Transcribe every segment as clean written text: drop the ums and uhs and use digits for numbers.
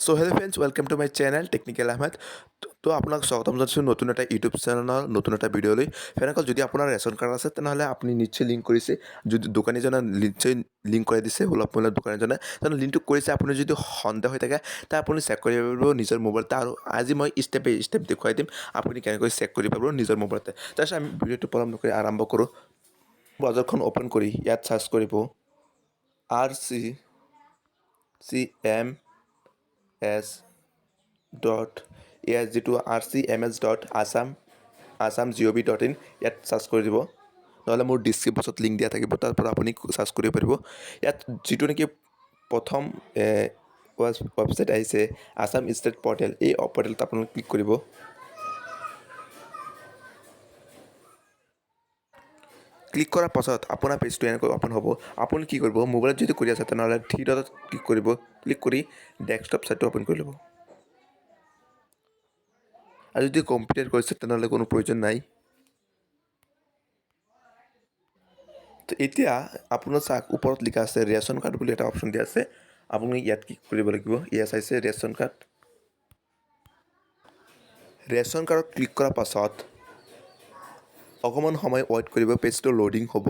So hello friends, welcome to my channel Technical Ahmed. তো আপোনাক স্বাগতম জনাইছোঁ নতুন এটা ইউটিউব চেনেলৰ নতুন এটা ভিডিঅ'লৈ। ফ্ৰেণ্ডসকল, যদি আপোনাৰ ৰেচন কাৰ্ড আছে, তেনেহ'লে আপুনি নিশ্চয় লিংক কৰিছে। যদি দোকানীজনে নিশ্চয় লিংক কৰাই দিছে সুলভ মূল্যৰ দোকানীজনে, তেনেহ'লে লিংকটো কৰিছে। আপুনি যদি সন্দেহ হৈ থাকে, তে আপুনি চেক কৰিব পাৰিব নিজৰ মোবাইলতে। আৰু আজি মই ষ্টেপ বাই ষ্টেপ দেখুৱাই দিম আপুনি কেনেকৈ চেক কৰিব পাৰিব নিজৰ মোবাইলতে। তাৰপিছত আমি ভিডিঅ'টো পলম নকৰি আৰম্ভ কৰোঁ। ব্ৰাউজাৰখন অ'পেন কৰি ইয়াত চাৰ্চ কৰিব RCCMS dot, ইয়াত যিটো RCMS dot Assam gov.in, ইয়াত চাৰ্চ কৰি দিব। নহ'লে মোৰ ডিছক্ৰিপশ্যনত লিংক দিয়া থাকিব, তাৰ পৰা আপুনি চাৰ্চ কৰিব পাৰিব। ইয়াত যিটো নেকি প্ৰথম ৱেবছাইট আহিছে, আছাম ষ্টেট পৰ্টেল, এই পৰ্টেলত আপোনালোকে ক্লিক কৰিব। ক্লিক কৰাৰ পাছত আপোনাৰ পেজটো এনেকৈ অ'পেন হ'ব। আপুনি কি কৰিব? মোবাইলত যদি কৰি আছে, তেনেহ'লে থ্ৰী ডটত ক্লিক কৰিব। ক্লিক কৰি ডেস্কটপ ছাইটটো অ'পেন কৰি ল'ব। আৰু যদি কম্পিউটাৰ কৰিছে, তেনেহ'লে কোনো প্ৰয়োজন নাই। তো এতিয়া আপোনাৰ চাওক, ওপৰত লিখা আছে ৰেচন কাৰ্ড বুলি এটা অপশ্যন দিয়া আছে। আপুনি ইয়াত ক্লিক কৰিব লাগিব। ইয়াত চাইছে ৰেচন কাৰ্ড। ৰেচন কাৰ্ডত ক্লিক কৰাৰ পাছত অকণমান সময় ৱেইট কৰিব, পেজটো লোডিং হ'ব।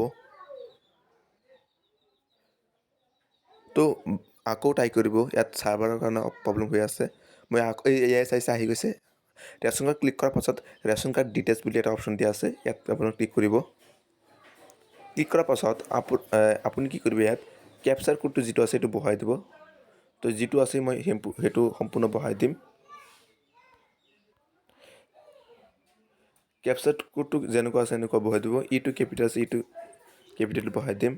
তো আকৌ ট্ৰাই কৰিব, ইয়াত ছাৰ্ভাৰৰ কাৰণে প্ৰব্লেম হৈ আছে। মই আকৌ এয়াই চাইছে, আহি গৈছে। ৰেচন কাৰ্ড ক্লিক কৰাৰ পাছত ৰেচন কাৰ্ড ডিটেইলছ বুলি এটা অপশ্যন দিয়া আছে, ইয়াত আপোনাক ক্লিক কৰিব। ক্লিক কৰাৰ পাছত আপুনি কি কৰিব? ইয়াত কেপচাৰ কোডটো যিটো আছে, সেইটো বহাই দিব। তো যিটো আছে মই সেইটো সম্পূৰ্ণ বহাই দিম। কেপচাৰ কোডটো যেনেকুৱা আছে এনেকুৱা বহাই দিব। ইটো কেপিটেল আছে, ইটো কেপিটেল বহাই দিম।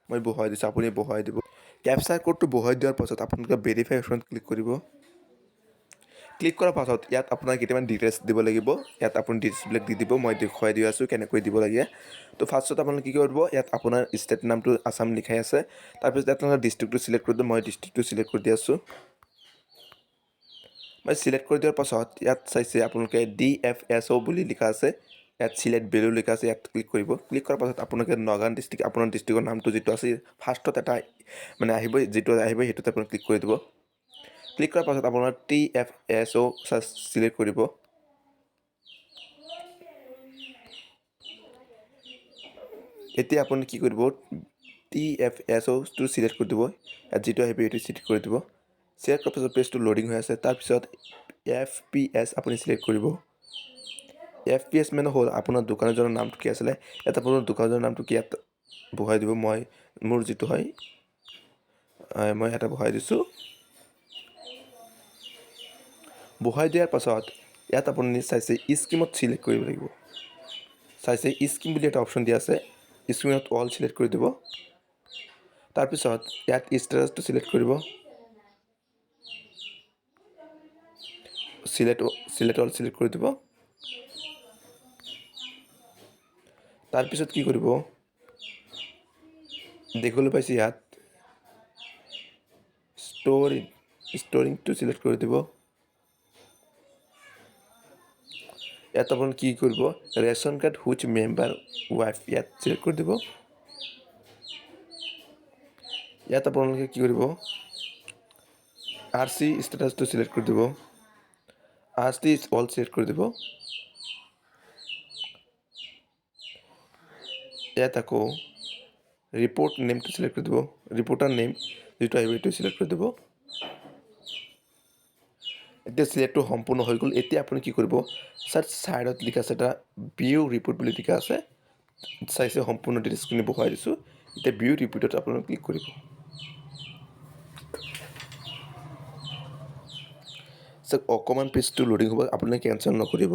মই বহাই দিছোঁ, আপুনি বহাই দিব। কেপচাৰ কোডটো বহাই দিয়াৰ পাছত আপোনালোকে ভেৰিফাই অপশ্যনত ক্লিক কৰিব। ক্লিক কৰাৰ পাছত ইয়াত আপোনাৰ কেইটামান ডিটেইলছ দিব লাগিব। ইয়াত আপুনি ডিটেইলছবিলাক দি দিব। মই দেখুৱাই দি আছোঁ কেনেকৈ দিব লাগে। তো ফাৰ্ষ্টত আপোনালোকে কি কৰিব? ইয়াত আপোনাৰ ষ্টেট নামটো আছাম লিখাই আছে। তাৰপিছত ইয়াত আপোনালোকে ডিষ্ট্ৰিক্টটো চিলেক্ট কৰি দিব। মই ডিষ্ট্ৰিক্টটো চিলেক্ট কৰি দি আছোঁ। মই চিলেক্ট কৰি দিয়াৰ পাছত ইয়াত চাইছে আপোনালোকে, DFSO বুলি লিখা আছে। ইয়াত চিলেক্ট ভেলু লিখা আছে, ইয়াত ক্লিক কৰিব। ক্লিক কৰাৰ পাছত আপোনালোকে নগাঁও ডিষ্ট্ৰিক্ট, আপোনাৰ ডিষ্ট্ৰিক্টৰ নামটো যিটো আছে, ফাৰ্ষ্টত এটা মানে আহিব, যিটো আহিব সেইটোতে আপুনি ক্লিক কৰি দিব। ক্লিক কৰাৰ পাছত আপোনাৰ TFSO select কৰিব। এতিয়া আপুনি কি কৰিব? TFSOটো চিলেক্ট কৰি দিব। ইয়াত যিটো আহিব সেইটো চিলেক্ট কৰি দিব। চিলেক্ট কৰাৰ পাছত পেজটো লোডিং হৈ আছে। তাৰপিছত FPS আপুনি চিলেক্ট কৰিব। FPS মানে হ'ল আপোনাৰ দোকানীজনৰ নামটো কি আছিলে। ইয়াত আপোনাৰ দোকানীজনৰ নামটো কি ইয়াত বহাই দিব। মই মোৰ যিটো হয়, মই এটা বহাই দিছোঁ। বহাই দিয়াৰ পাছত ইয়াত আপুনি চাইছে, স্কিমত চিলেক্ট কৰিব লাগিব। চাইছে, স্কিম বুলি এটা অপশ্যন দিয়া আছে, স্কিমত অল চিলেক্ট কৰি দিব। তাৰপিছত ইয়াত ষ্টেটাছটো চিলেক্ট কৰিব। চিলেক্ট অল চিলেক্ট কৰি দিব। তাৰপিছত কি কৰিব? দেখিবলৈ পাইছে, ইয়াত ষ্টৰিংটো চিলেক্ট কৰি দিব। ইয়াত আপুনি কি কৰিব? Ration card which member wife, ইয়াত চিলেক্ট কৰি দিব। ইয়াত আপোনালোকে কি কৰিব? আৰ চি ষ্টেটাছটো চিলেক্ট কৰি দিব। আৰ চি অল চিলেক্ট কৰি দিব। ইয়াত আকৌ ৰিপৰ্ট নেমটো চিলেক্ট কৰি দিব। ৰিপৰ্টাৰ নেম যিটো আহিব, সেইটো চিলেক্ট কৰি দিব। এতিয়া চিলেক্টটো সম্পূৰ্ণ হৈ গ'ল। এতিয়া আপুনি কি কৰিব? ছাইডত লিখা আছে এটা, ভিউ ৰিপৰ্ট বুলি লিখা আছে। চাইছে, সম্পূৰ্ণ ডিটেইলছখিনি বহুৱাই দিছোঁ। এতিয়া ভিউ ৰিপৰ্টত আপোনালোকে ক্লিক কৰিব। চাওক, অকণমান পেজটো লোডিং হ'ব, আপুনি কেঞ্চেল নকৰিব।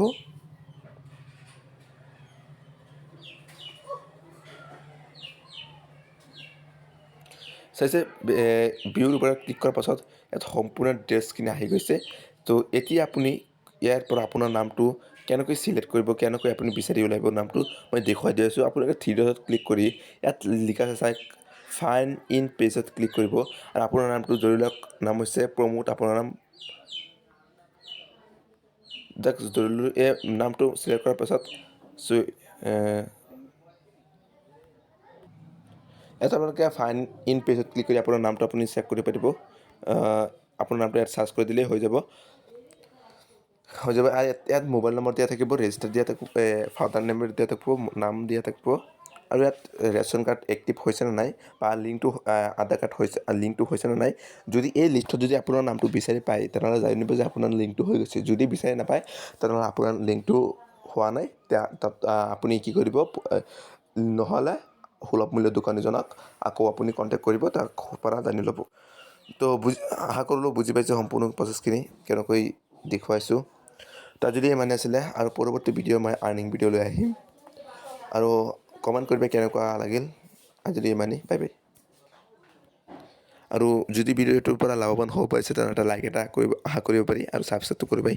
চাইছে, ভিউৰ ওপৰত ক্লিক কৰাৰ পাছত ইয়াত সম্পূৰ্ণ ডিটেইলছখিনি আহি গৈছে। তো এতিয়া আপুনি ইয়াৰ পৰা আপোনাৰ নামটো কেনেকৈ চিলেক্ট কৰিব, কেনেকৈ আপুনি বিচাৰি ওলাব নামটো, মই দেখুৱাই দি আছোঁ। আপোনালোকে থ্ৰী ডটত ক্লিক কৰি ইয়াত লিখা আছে চাই, ফাইণ্ড ইন পেজত ক্লিক কৰিব। আৰু আপোনাৰ নামটো ধৰি লওক, নাম হৈছে প্ৰমোদ, আপোনাৰ নাম জাষ্ট ধৰি ল'লোঁ। এই নামটো চিলেক্ট কৰাৰ পাছত ইয়াত আপোনালোকে ফাইণ্ড ইন পেজত ক্লিক কৰি আপোনাৰ নামটো আপুনি চেক কৰিব পাৰিব। আপোনাৰ নামটো ইয়াত চাৰ্চ কৰি দিলেই হৈ যাব, হৈ যাব। আৰু ইয়াত মোবাইল নম্বৰ দিয়া থাকিব, ৰেজিষ্টাৰ দিয়া থাকিব, ফাদাৰ নেম দিয়া থাকিব, নাম দিয়া থাকিব। আৰু ইয়াত ৰেচন কাৰ্ড এক্টিভ হৈছে নে নাই বা লিংকটো আধাৰ কাৰ্ড হৈছে, লিংকটো হৈছে নে নাই। যদি এই লিষ্টত যদি আপোনাৰ নামটো বিচাৰি পায়, তেনেহ'লে জানিব যে আপোনাৰ লিংকটো হৈ গৈছে। যদি বিচাৰি নাপায়, তেনেহ'লে আপোনাৰ লিংকটো হোৱা নাই। তাত আপুনি কি কৰিব? নহ'লে সুলভ মূল্য দোকানীজনক আকৌ আপুনি কণ্টেক্ট কৰিব, তাৰ পৰা জানি ল'ব। তো বুজি, আশা কৰিলোঁ বুজি পাইছে সম্পূৰ্ণ প্ৰচেছখিনি কেনেকৈ দেখুৱাইছোঁ। তো যদি ইমানে আছিলে আৰু পৰৱৰ্তী ভিডিঅ' মই আৰ্নিং ভিডিঅ' লৈ আহিম আৰু কমেণ্ট কৰিবা কেনেকুৱা লাগিল। আজিলৈ ইমানেই, বাই বাই। আৰু যদি ভিডিঅ'টোৰ পৰা লাভৱান হ'ব পাৰিছে, তেনেহ'লে এটা লাইক এটা কৰিব আশা কৰিব পাৰি আৰু ছাবস্ক্ৰাইবটো কৰিবাই।